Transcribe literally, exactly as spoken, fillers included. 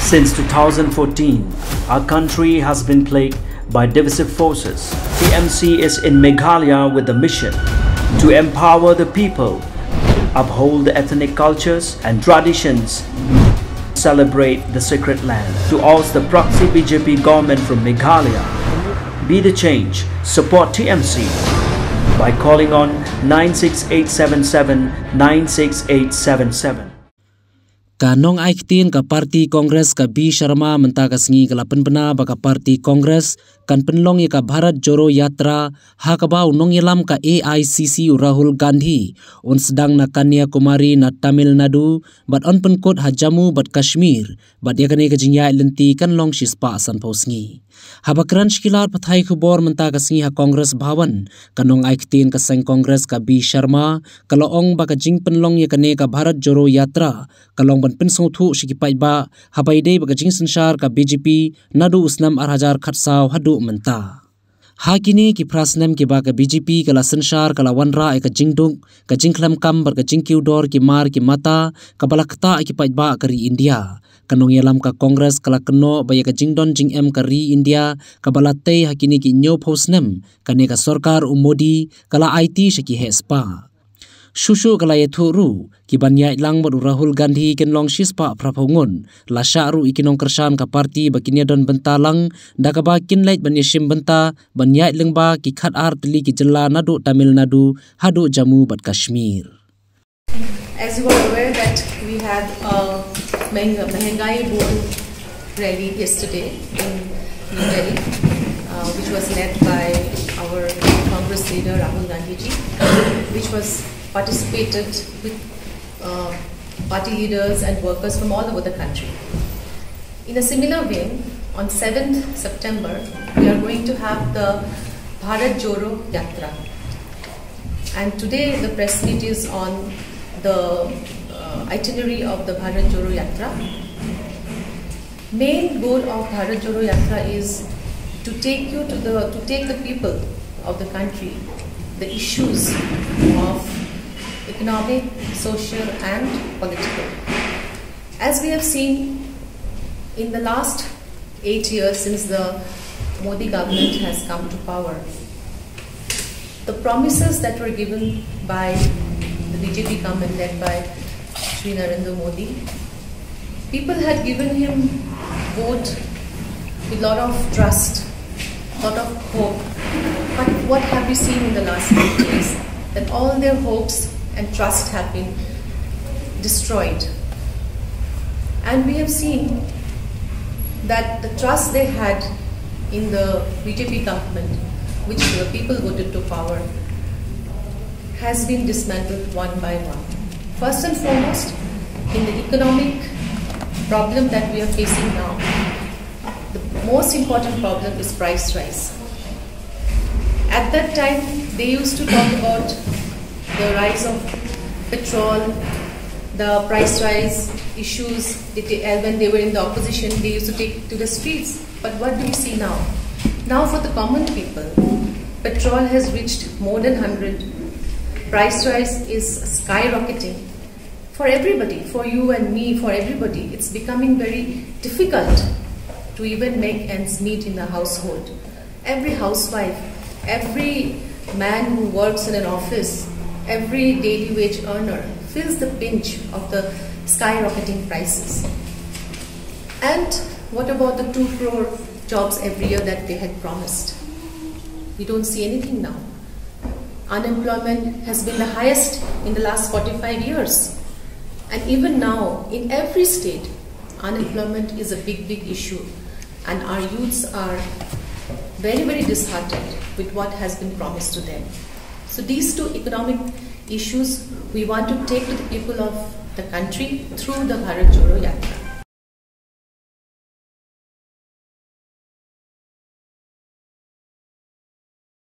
Since two thousand fourteen, our country has been plagued by divisive forces. T M C is in Meghalaya with the mission to empower the people, uphold the ethnic cultures and traditions, celebrate the sacred land. To oust the proxy B J P government from Meghalaya, be the change, support T M C by calling on nine six eight seven seven nine six eight seven seven. Ka nongai ktien ka party Congress ka B Sharma mynta ka sngi ka la pynbna ba ka party Congress kan pynlong ïa ka Bharat Jodo Yatra, ha kaba u nongïalam ka A I C C u Rahul Gandhi un sdang na Kanyakumari na Tamil Nadu bad yn pynkut ha Jammu bad Kashmir, bad ïa kane ka jingïaid lynti kan long shispah sanphew sngi. Haba kren sha ki lad pathai khubor mynta ka sngi ha Congress Bhawan, ka nongai ktien ka seng Congress ka B Sharma ka la ong ba ka jingpynlong ïa kane ka Bharat Jodo Yatra ka long ban pynsngewthuh sha ki paidbah haba ïadei bad ka jingsynshar ka B J P naduh u snem ar hajar khatsaw haduh mynta. Ha kine ki phra snem kiba ka B J P ka la synshar ka la wanrah ïa ka jingduk, ka jingkhlem kam bad ka jingkiew dor ki mar ki mata kaba la ktah ïa ki paidbah ka ri India. Ka nongïalam ka Congress ka la kynnoh ba ïa ka jingdon jingem ka ri India kaba la tei ha kine ki hynñiewphew snem kane ka sorkar u Modi ka la aiti sha ki heh spah. Shuh shuh ka la ïathuh ruh, ki ban ïaid lang bad u Rahul Gandhi kin long shispah phraphew ngut. Lashah ruh ïa ki nongkyrshan ka party ba kin ïadon bynta lang, da kaba kin leit ban ïashim bynta ban ïaid lyngba ki khatar tylli ki jylla naduh Tamil Nadu haduh Jammu bad Kashmir. As you are aware that we had a Mehang- Mehengai Bol rally yesterday in New Delhi, uh, which was led by our Congress leader Rahul Gandhi ji, which was participated with uh, party leaders and workers from all over the country. In a similar vein, on seventh September, we are going to have the Bharat Jodo Yatra. And today the press meet is on the uh, itinerary of the Bharat Jodo Yatra. Main goal of Bharat Jodo Yatra is to take you to the, to take the people of the country, the issues of economic, social and political. As we have seen in the last eight years since the Modi government has come to power, the promises that were given by the B J P government led by Shri Narendra Modi, people had given him vote with lot of trust, lot of hope. But what have we seen in the last eight years? That all their hopes and trust have been destroyed. And we have seen that the trust they had in the B J P government, which the people voted to power, has been dismantled one by one. First and foremost, in the economic problem that we are facing now, the most important problem is price rise. At that time, they used to talk about the rise of petrol, the price rise issues. They, they, uh, when they were in the opposition, they used to take to the streets. But what do we see now? Now, for the common people, petrol has reached more than hundred. Price rise is skyrocketing. For everybody, for you and me, for everybody, it's becoming very difficult to even make ends meet in the household. Every housewife, every man who works in an office, every daily wage earner feels the pinch of the skyrocketing prices. And what about the two crore jobs every year that they had promised? We don't see anything now. Unemployment has been the highest in the last forty-five years. And even now, in every state, unemployment is a big, big issue. And our youths are very, very disheartened with what has been promised to them. So these two economic issues we want to take to the people of the country through the Bharat Jodo Yatra.